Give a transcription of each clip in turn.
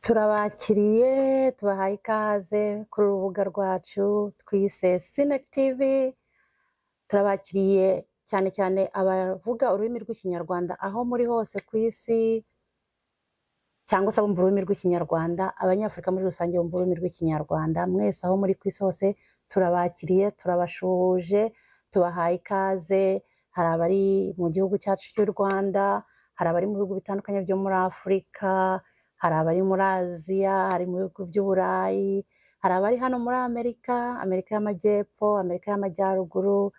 Turabakiriye, tubahaye ikaze kuri urubuga rwacu twise Sinek TV. Turabakiriye cyane cyane abavuga ururimi rw'Ikinyarwanda aho muri hose ku isi, cyangwa se abumva ururimi rw'Ikinyarwanda, Abanyafurika muri rusange bumva ururimi rw'Ikinyarwanda. Mwese aho muri ku isi hose turabakiriye, turabashuhuje, tubahaye ikaze. Hari abari mu gihugu cyacu cy'u Rwanda, hari abari mu bihugu bitandukanye byo muri Afurika, hari abari muri Aziya, hari mu bihugu by'Uburayi, hari abari hano muri Amerika, Amerika y'Amajyepfo, Amerika y'Amajyaruguru,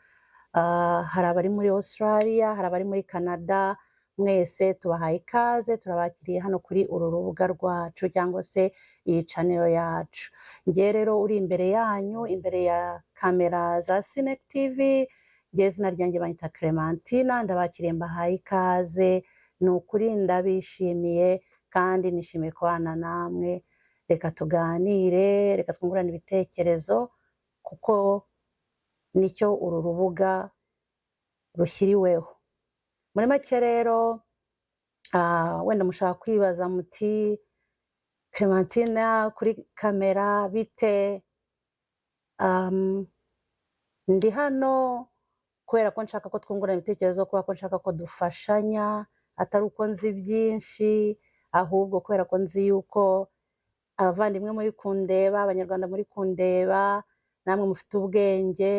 hari abari muri Australia, hari abari muri Canada. Mwese tubahaye ikaze, turabakiriye hano kuri uru rubuga rwacu cyangwa se iyi channel yacu. Njye rero uri imbere yanyu, imbere ya kamera za Sinek TV, njye izina ryanjye banyita Clementina. Ndabakiriye, mbahaye ikaze. Ni ukuri ndabishimiye kandi nishimiye kubana namwe. Reka tuganire, reka twungurane ibitekerezo, kuko nicyo uru rubuga rushyiriweho. Muri make rero, wenda mushobora kwibaza muti: "Clementina kuri kamera bite?" Ndi hano kubera ko nshaka ko twungurana ibitekerezo, kubera ko nshaka ko dufashanya, atari uko nzi byinshi, ahubwo kubera ko nzi yuko abavandimwe muri kundeba, Abanyarwanda muri kundeba, namwe mufite ubwenge.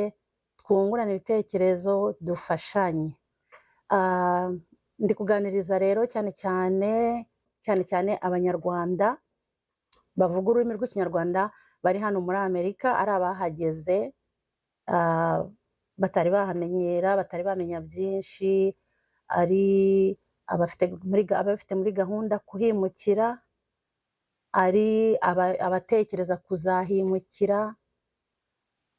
Twungurane ibitekerezo, dufashanye. Ndi kuganiriza rero cyane cyane cyane cyane Abanyarwanda bavuga ururimi rw'Ikinyarwanda bari hano muri Amerika, ari abahageze, batari bahamenyera, batari bamenya byinshi, ari abafite muri gahunda kuhimukira, ari abatekereza kuzahimukira.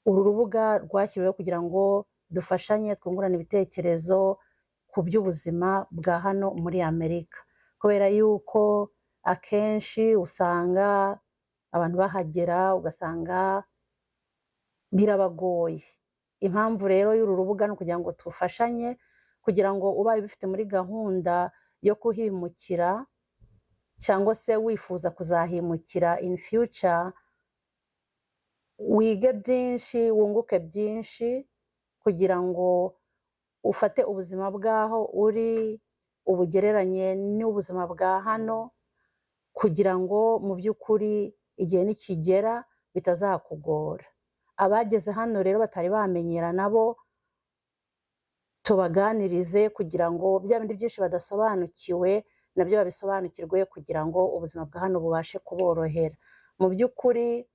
Uru rubuga rwashyiriweho kugira ngo dufashanye, twungurane ibitekerezo ku by'ubuzima bwa hano muri Amerika, kubera yuko akenshi usanga abantu bahagera ugasanga birabagoye. Impamvu rero y'uru rubuga ni ukugira ngo tufashanye, kugira ngo ubaye ubifite muri gahunda yo kuhimukira cyangwa se wifuza kuzahimukira in future, wige byinshi, wunguke byinshi, kugira ngo ufate ubuzima bw'aho uri ubugereranye n'ubuzima bwa hano, kugira ngo mu by'ukuri igihe nikigera bitazakugora. Abageze hano rero batari bamenyera, nabo tubaganirize, kugira ngo bya bindi byinshi badasobanukiwe nabyo babisobanukirwe, kugira ngo ubuzima bwa hano bubashe kuborohera. Mu by'ukuri,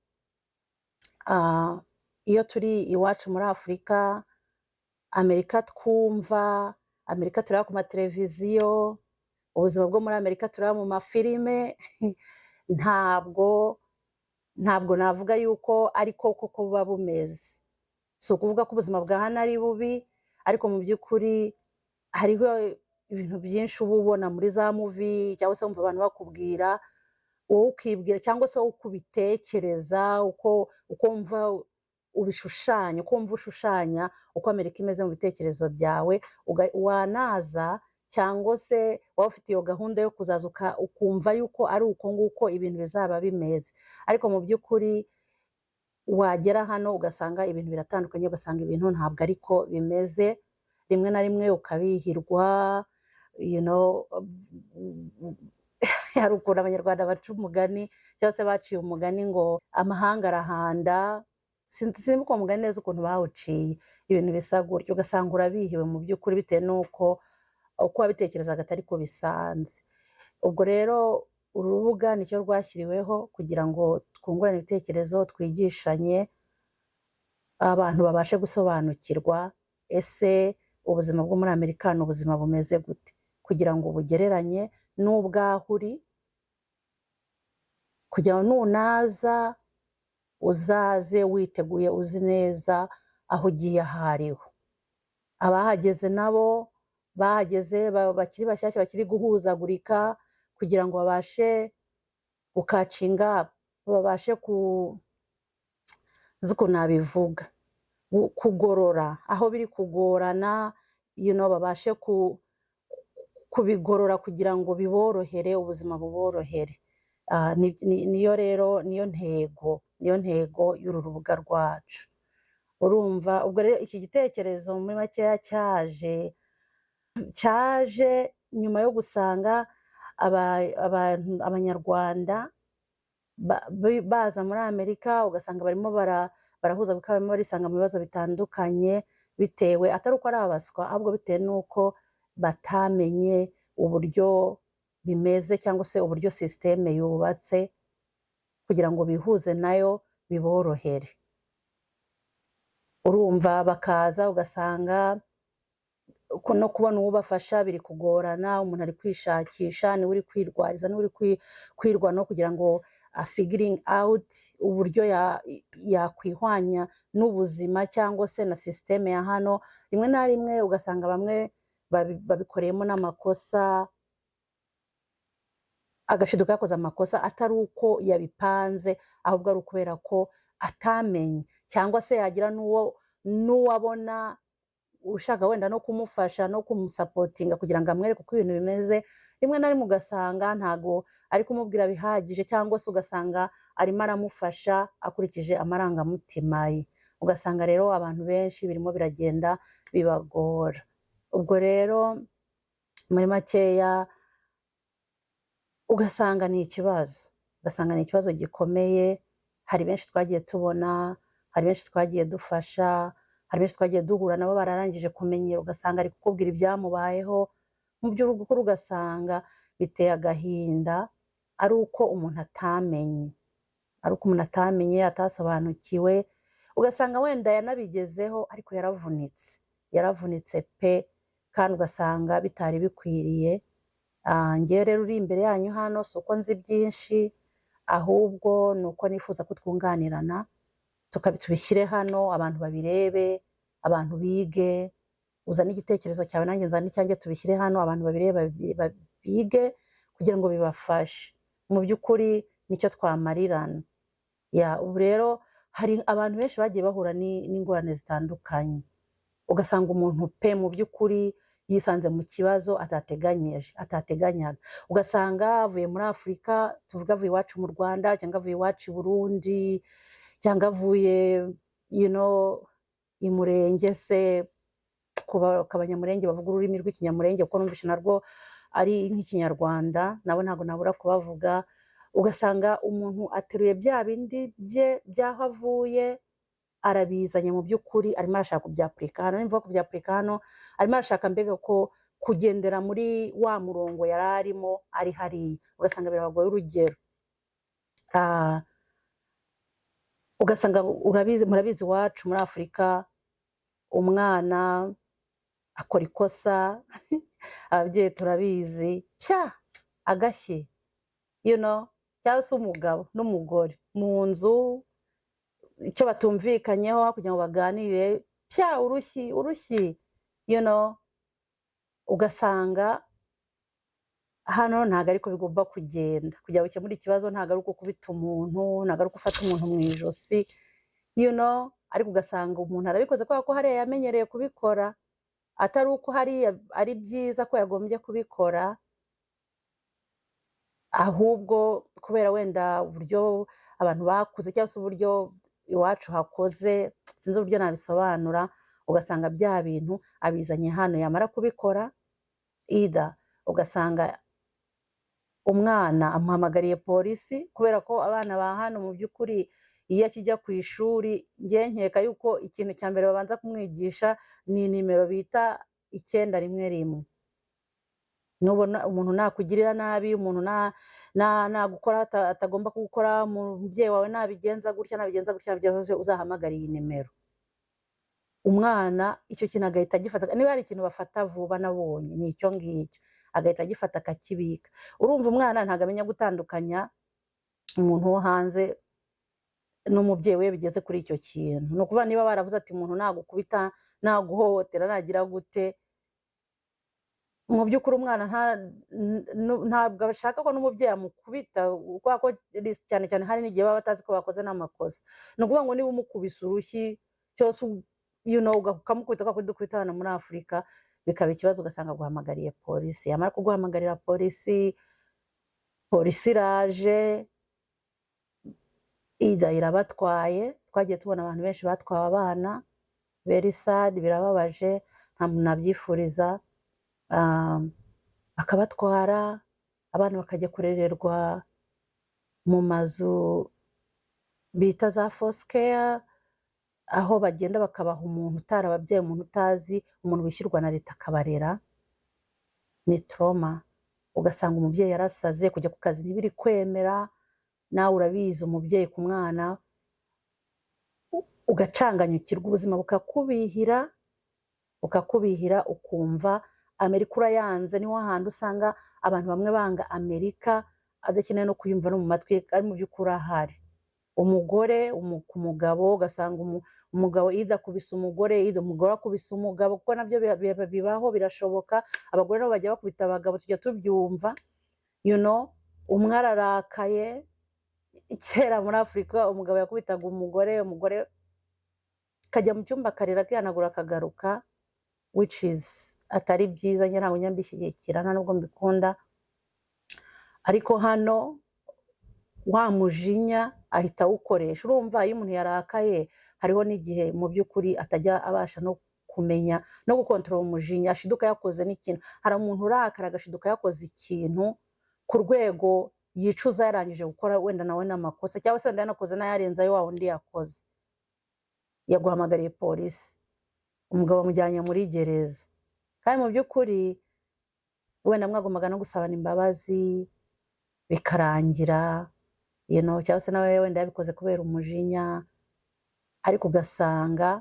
iyo turi iwacu muri Afurika, Amerika twumva, Amerika tureba ku mateleviziyo, ubuzima bwo muri Amerika tureba mu mafilime, ntabwo navuga yuko ariko koko buba bumeze. Si ukuvuga ko ubuzima bwa hano ari bubi, ariko mu by'ukuri hariho ibintu byinshi uba ubona muri za movie cyangwa se wumva abantu bakubwira, wowe ukibwira, cyangwa se wowe uko ubitekereza, uko wumva ubishushanya, uko wumva ushushanya uko Amerika imeze mu bitekerezo byawe, wanaza cyangwa se waba ufite iyo gahunda yo kuzaza, ukumva yuko ari uko nguko ibintu bizaba bimeze. Ariko mu by'ukuri wagera hano ugasanga ibintu biratandukanye, ugasanga ibintu ntabwo ariko bimeze. Rimwe na rimwe ukabihirwa. Hari ukuntu Abanyarwanda baca umugani cyangwa se baciye umugani ngo "Amahanga arahanda". Sinzi uwo mugani neza ukuntu bawuciye, ibintu bisa gutyo, ugasanga urabihiwe mu by'ukuri bitewe n'uko uko wabitekerezaga atari ko bisanze. Ubwo rero uru rubuga nicyo rwashyiriweho, kugira ngo twungurane ibitekerezo, twigishanye, abantu babashe gusobanukirwa ese ubuzima bwo muri Amerika ni ubuzima bumeze gute, kugira ngo ubugereranye n'ubwaho uri, kugira ngo nunaza uzaze witeguye, uzi neza aho ugiye aho ariho. Abahageze nabo bahageze bakiri bashyashya, bakiri guhuzagurika, kugira ngo babashe gucatchinga, babashe ku uzi ukuntu nabivuga, kugorora aho biri kugorana, babashe kubigorora kugira ngo biborohere, ubuzima buborohere. Niyo rero niyo ntego y'uru rubuga rwacu. Urumva, ubwo rero iki gitekerezo muri makeya cyaje nyuma yo gusanga abantu, Abanyarwanda baza muri Amerika, ugasanga barimo barahuzagurika, barimo barisanga mu bibazo bitandukanye, bitewe atari uko ari abaswa, ahubwo bitewe n'uko batamenye uburyo bimeze cyangwa se uburyo sisiteme yubatse kugira ngo bihuze nayo biborohere. Urumva, bakaza ugasanga no kubona uwubafasha biri kugorana. Umuntu ari kwishakisha, niwe uri kwirwariza, niwe uri kwirwanaho kugira ngo figuring out uburyo yakwihwanya n'ubuzima cyangwa se na sisiteme ya hano. Rimwe na rimwe ugasanga bamwe babikoreyemo n'amakosa, agashiduka yakoze amakosa atari uko yabipanze, ahubwo ari ukubera ko atamenye, cyangwa se yagira n'uwabona ushaka wenda no kumufasha no kumusupportinga kugira ngo amwereke uko ibintu bimeze, rimwe na rimwe ugasanga ntago ari kumubwira bihagije, cyangwa se ugasanga arimo aramufasha akurikije amarangamutima ye. Ugasanga rero abantu benshi birimo biragenda bibagora. Ubwo rero muri makeya ugasanga ni ikibazo gikomeye. Hari benshi twagiye tubona, hari benshi twagiye dufasha, hari benshi twagiye duhura nabo bararangije kumenyera, ugasanga ari kukubwira ibyamubayeho, mu by'ukuri ugasanga biteye agahinda, ari uko umuntu atamenye, atasobanukiwe. Ugasanga wenda yanabigezeho ariko yaravunitse, yaravunitse pe, kandi ugasanga bitari bikwiriye. Njyewe rero uri imbere yanyu hano, si uko nzi byinshi, ahubwo ni uko nifuza ko twunganirana, tubishyire hano abantu babirebe, abantu bige. Uzane igitekerezo cyawe, nanjye nzane icyanjye, tubishyire hano abantu babirebe, bige kugira ngo bibafashe. Mu by'ukuri nicyo twamarirana. Ya, ubu rero hari abantu benshi bagiye bahura n'ingorane zitandukanye, ugasanga umuntu pe mu by'ukuri yisanze mu kibazo atateganyije, atateganyaga. Ugasanga avuye muri Afurika, tuvuga avuye iwacu mu Rwanda, cyangwa avuye iwacu i Burundi, cyangwa avuye i Murenge se, ku Banyamurenge bavuga ururimi rw'Ikinyamurenge, kuko numvise narwo ari nk'Ikinyarwanda, nabo ntabwo nabura kubavuga. Ugasanga umuntu ateruye bya bindi bye by'aho avuye, arabizanye, mu by'ukuri arimo arashaka kubyapurika hano. Nimvuga kubyapurika hano, arimo arashaka mbega ko kugendera muri wa murongo yari arimo ari hariya, ugasanga birabagoye. Urugero, ugasanga urabizi, murabizi iwacu muri Afurika, umwana akora ikosa, ababyeyi turabizi, pya agashyi, cyangwa se umugabo n'umugore mu nzu, icyo batumvikanyeho, kugira ngo baganire, pya urushyi urushyi, ugasanga hano ntabwo ariko bigomba kugenda. Kugira ngo ukemure ikibazo ntabwo ari uko ukubita umuntu, ntabwo ari uko ufata umuntu mu ijosi, ariko ugasanga umuntu arabikoze kubera ko hariya yamenyereye kubikora, atari uko hariya ari byiza ko yagombye kubikora, ahubwo kubera wenda uburyo abantu bakuze cyangwa se uburyo iwacu hakoze, sinzi uburyo nabisobanura. Ugasanga bya bintu abizanye hano, yamara kubikora ida, ugasanga umwana amuhamagariye polisi, kubera ko abana ba hano mu by'ukuri iyo akijya ku ishuri, njye nkeka yuko ikintu cya mbere babanza kumwigisha ni nimero bita 911. Nubona umuntu nakugirira nabi, umuntu nagukora atagomba kugukora, umubyeyi wawe nabigenza gutya, nabigenza gutya, nabigenza gutya, uzahamagara iyi nimero. Umwana icyo kintu agahita agifata. Niba hari ikintu bafata vuba nabonye ni icyo ngicyo, agahita agifata akakibika. Urumva, umwana ntabwo amenya gutandukanya umuntu wo hanze n'umubyeyi we bigeze kuri icyo kintu. Ni ukuvuga niba baravuze ati umuntu nagukubita, naguhohotera, nagira gute, mu by'ukuri umwana ntabwo ashaka ko n'umubyeyi amukubita, kubera ko cyane cyane hari n'igihe baba batazi ko bakoze n'amakosa. Ni ukuvuga ngo niba umukubise urushyi cyose, ukamukubita kwa kundi dukubita abana muri Afurika, bikaba ikibazo, ugasanga aguhamagariye polisi. Yamara kuguhamagarira polisi, Polisi iraje, ida irabatwaye. Twagiye tubona abantu benshi batwawe abana. Very sad, birababaje, nta muntu nabyifuriza. Bakabatwara, abana bakajya kurererwa mu mazu bita za foster care, aho bagenda bakabaha umuntu utarababyaye, umuntu utazi, umuntu wishyurwa na leta akabarera. Ni trauma. Ugasanga umubyeyi yarasaze, kujya ku kazi ntibiri kwemera. Nawe urabizi, umubyeyi ku mwana, ugacanganyukirwa, ubuzima bukakubihira, bukakubihira, ukumva Amerika urayanze. Niho hantu usanga abantu bamwe banga Amerika, adakeneye no kuyumva no mu matwi, ari mu by'ukuri ahari umugore ku mugabo, ugasanga umugabo ida akubise umugore, ida umugore akubise umugabo, kuko nabyo bibaho, birashoboka. Abagore nabo bajya bakubita abagabo, tujya tubyumva. Umwe ararakaye. Kera muri Afurika umugabo yakubitaga umugore, umugore akajya mu cyumba akarira, akihanagura, akagaruka, which is atari byiza. Njye ntabwo njya mbishyigikira, nta nubwo mbikunda. Ariko hano wa mujinya ahita awukoresha. Urumva, iyo umuntu yarakaye, hariho n'igihe mu by'ukuri atajya abasha no kumenya no gukontorora umujinya, ashiduka yakoze n'ikintu. Hari umuntu urakara agashiduka yakoze ikintu ku rwego yicuza yarangije gukora, wenda nawe n'amakosa, cyangwa se wenda yanakoze n'ayarenze ayo wa wundi yakoze. Yaguhamagariye polisi, umugabo amujyanye muri gereza, kandi mu by'ukuri wenda mwagombaga no gusabana imbabazi bikarangira, cyangwa se nawe wenda yabikoze kubera umujinya. Ariko ugasanga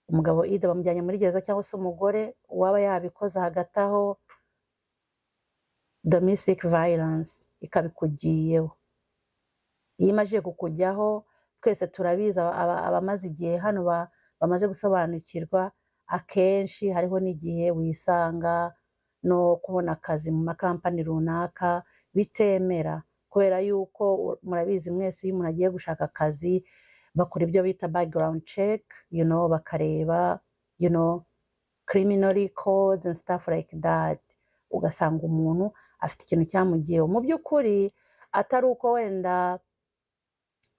umugabo ida bamujyanye muri gereza, cyangwa se umugore uwaba yabikoze. Hagati aho domestic violence ikaba ikugiyeho. Iyo imajije kukujyaho, twese turabizi, abamaze igihe hano bamaze gusobanukirwa, akenshi hariho n'igihe wisanga no kubona akazi mu makampani runaka bitemera, kubera yuko murabizi mwese, iyo umuntu agiye gushaka akazi bakora ibyo bita background check, bakareba criminal records and stuff like that. Ugasanga umuntu afite ikintu cyamugiyeho, mu by'ukuri atari uko wenda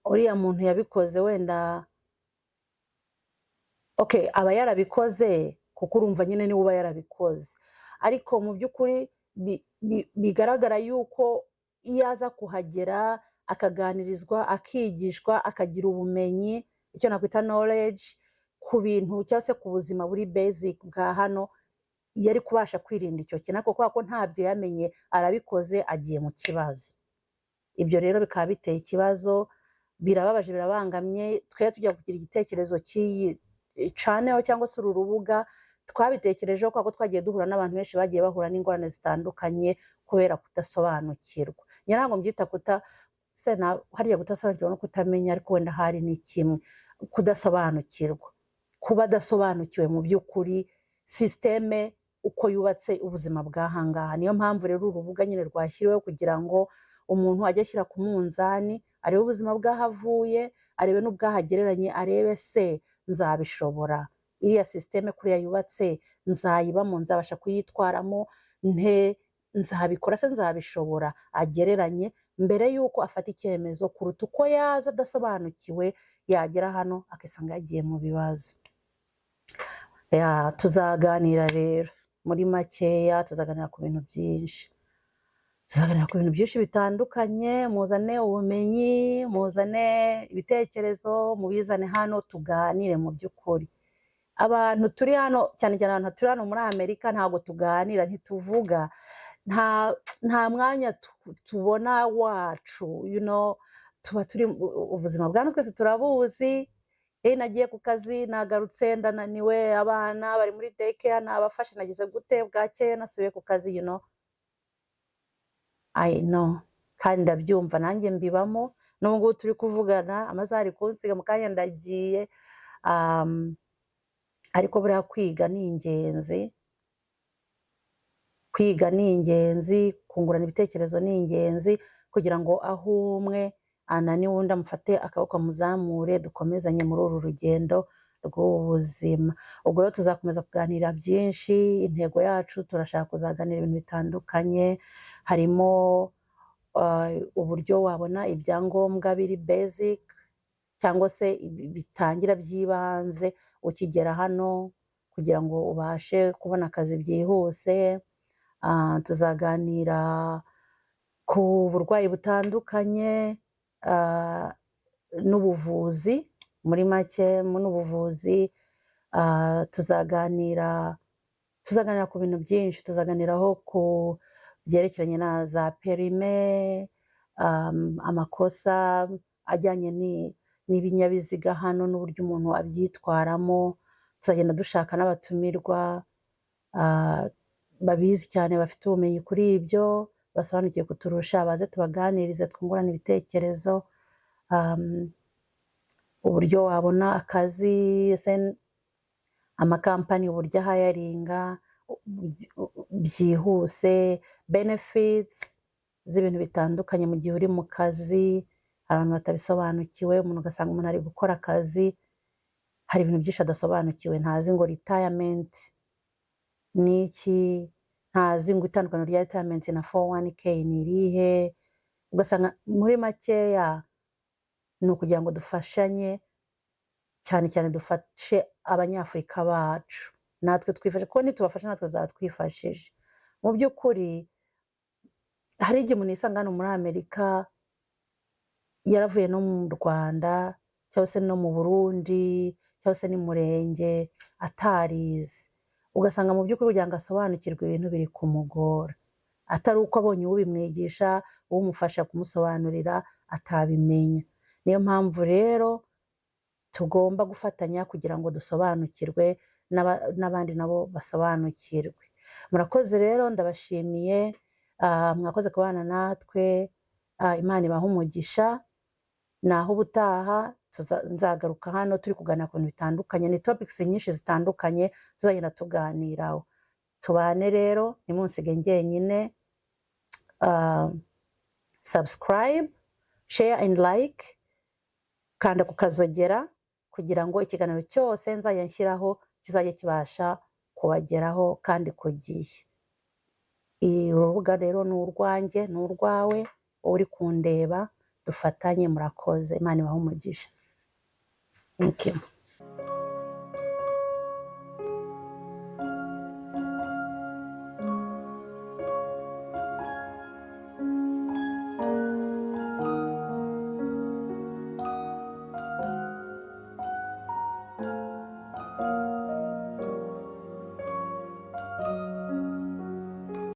uriya muntu yabikoze wenda. Okay, aba yarabikoze kuko urumva nyine niwe uba yarabikoze, ariko mu by'ukuri bigaragara yuko iyo aza kuhagera akaganirizwa, akigishwa, akagira ubumenyi, icyo nakwita knowledge ku bintu cyangwa se ku buzima buri basic bwa hano, yari kubasha kwirinda icyo kintu. Ariko kubera ko ntabyo yamenye, arabikoze, agiye mu kibazo. Ibyo rero bikaba biteye ikibazo, birababaje, birabangamye. Twe tujya kugira igitekerezo cy'iyi channel cyangwa se uru rubuga, twabitekerejeho kubera ko twagiye duhura n'abantu benshi bagiye bahura n'ingorane zitandukanye kubera kudasobanukirwa. Njye ntabwo mbyita kuta se na hariya kudasobanukirwa no kutamenya, ariko wenda hari ni kimwe. Kudasobanukirwa, kuba adasobanukiwe mu by'ukuri système uko yubatse, ubuzima bw'ahangaha. Niyo mpamvu rero urubuga nyine rwashyiriweho kugira ngo umuntu ajye ashyira ku munzani, arebe ubuzima bw'aho avuye, arebe n'ubwahagereranye, arebe se nzabishobora iriya système kuriya yubatse, nzayibamo, nzabasha kuyitwaramo nte, nzabikora se, nzabishobora? Agereranye mbere y'uko afata icyemezo, kuruta uko yaza adasobanukiwe, yagera hano akisanga yagiye mu bibazo. Ya, tuzaganira rero muri makeya, tuzaganira ku bintu byinshi, tuzaganira ku bintu byinshi bitandukanye. Muzane ubumenyi, muzane ibitekerezo, mubizane hano tuganire. Mu by'ukuri abantu turi hano, cyane cyane abantu turi hano muri Amerika, ntabwo tuganira, ntituvuga, nta mwanya tubona wacu. Tuba turi ubuzima bwa hano, twese turabuzi. Iyo nagiye ku kazi, nagarutse ndananiwe, abana bari muri daycare, nabafashe, nagize gute, bwakeye nasubiye ku kazi. I know, kandi ndabyumva, nanjye mbibamo. N'ubu ngubu turi kuvugana, amasaha ari kunsiga, mu kanya ndagiye. Ariko buriya kwiga ni ingenzi, kwiga ni ingenzi, kungurana ibitekerezo ni ingenzi, kugira ngo aho umwe ananiwe undi amufate akaboko amuzamure, dukomezanye muri uru rugendo rw'ubu buzima. Ubwo rero tuzakomeza kuganira byinshi. Intego yacu, turashaka kuzaganira ibintu bitandukanye, harimo uburyo wabona ibyangombwa biri basic cyangwa se bitangira by'ibanze ukigera hano kugira ngo ubashe kubona akazi byihuse. Tuzaganira ku burwayi butandukanye n'ubuvuzi muri make n'ubuvuzi. Tuzaganira ku bintu byinshi, tuzaganiraho ku byerekeranye na za perime, amakosa ajyanye n'ibinyabiziga hano n'uburyo umuntu abyitwaramo. Tuzagenda dushaka n'abatumirwa babizi cyane, bafite ubumenyi kuri ibyo, basobanukiwe kuturusha, baze tubaganirize, twungurane ibitekerezo. Uburyo wabona akazi, ese amakampani uburyo ahiringa byihuse, benefits z'ibintu bitandukanye mu gihe uri mu kazi. Hari abantu batabisobanukiwe, umuntu ugasanga umuntu ari gukora akazi, hari ibintu byinshi adasobanukiwe, ntazi ngo retirement ni iki, ntazi ngo itandukaniro rya retirement na 401(k) ni irihe. Ugasanga muri makeya ni ukugira ngo dufashanye, cyane cyane dufashe Abanyafurika bacu, natwe twifashe, kuko nitubafasha natwe tuzaba twifashije. Mu by'ukuri hari igihe umuntu yisanga hano muri Amerika yaravuye no mu Rwanda cyangwa se no mu Burundi cyangwa se n'Umurenge atarize, ugasanga mu by'ukuri kugira ngo asobanukirwe ibintu biri kumugora, atari uko abonye ubimwigisha, umufasha kumusobanurira, atabimenya. Niyo mpamvu rero tugomba gufatanya kugira ngo dusobanukirwe n'abandi nabo basobanukirwe. Murakoze rero, ndabashimiye, mwakoze kubana natwe, Imana ibahe umugisha. Naho ubutaha nzagaruka hano turi kuganira ku bintu bitandukanye, ni topics nyinshi zitandukanye tuzagenda tuganiraho. Tubane rero, ntimunsige njyenyine. Subscribe, share and like, kanda ku kazogera kugira ngo ikiganiro cyose nzajya nshyiraho kizajye kibasha kubageraho kandi ku gihe. Urubuga rero ni urwanjye, ni urwawe, wowe uri kundeba, dufatanye. Murakoze, Imana ibahe umugisha. Thank you.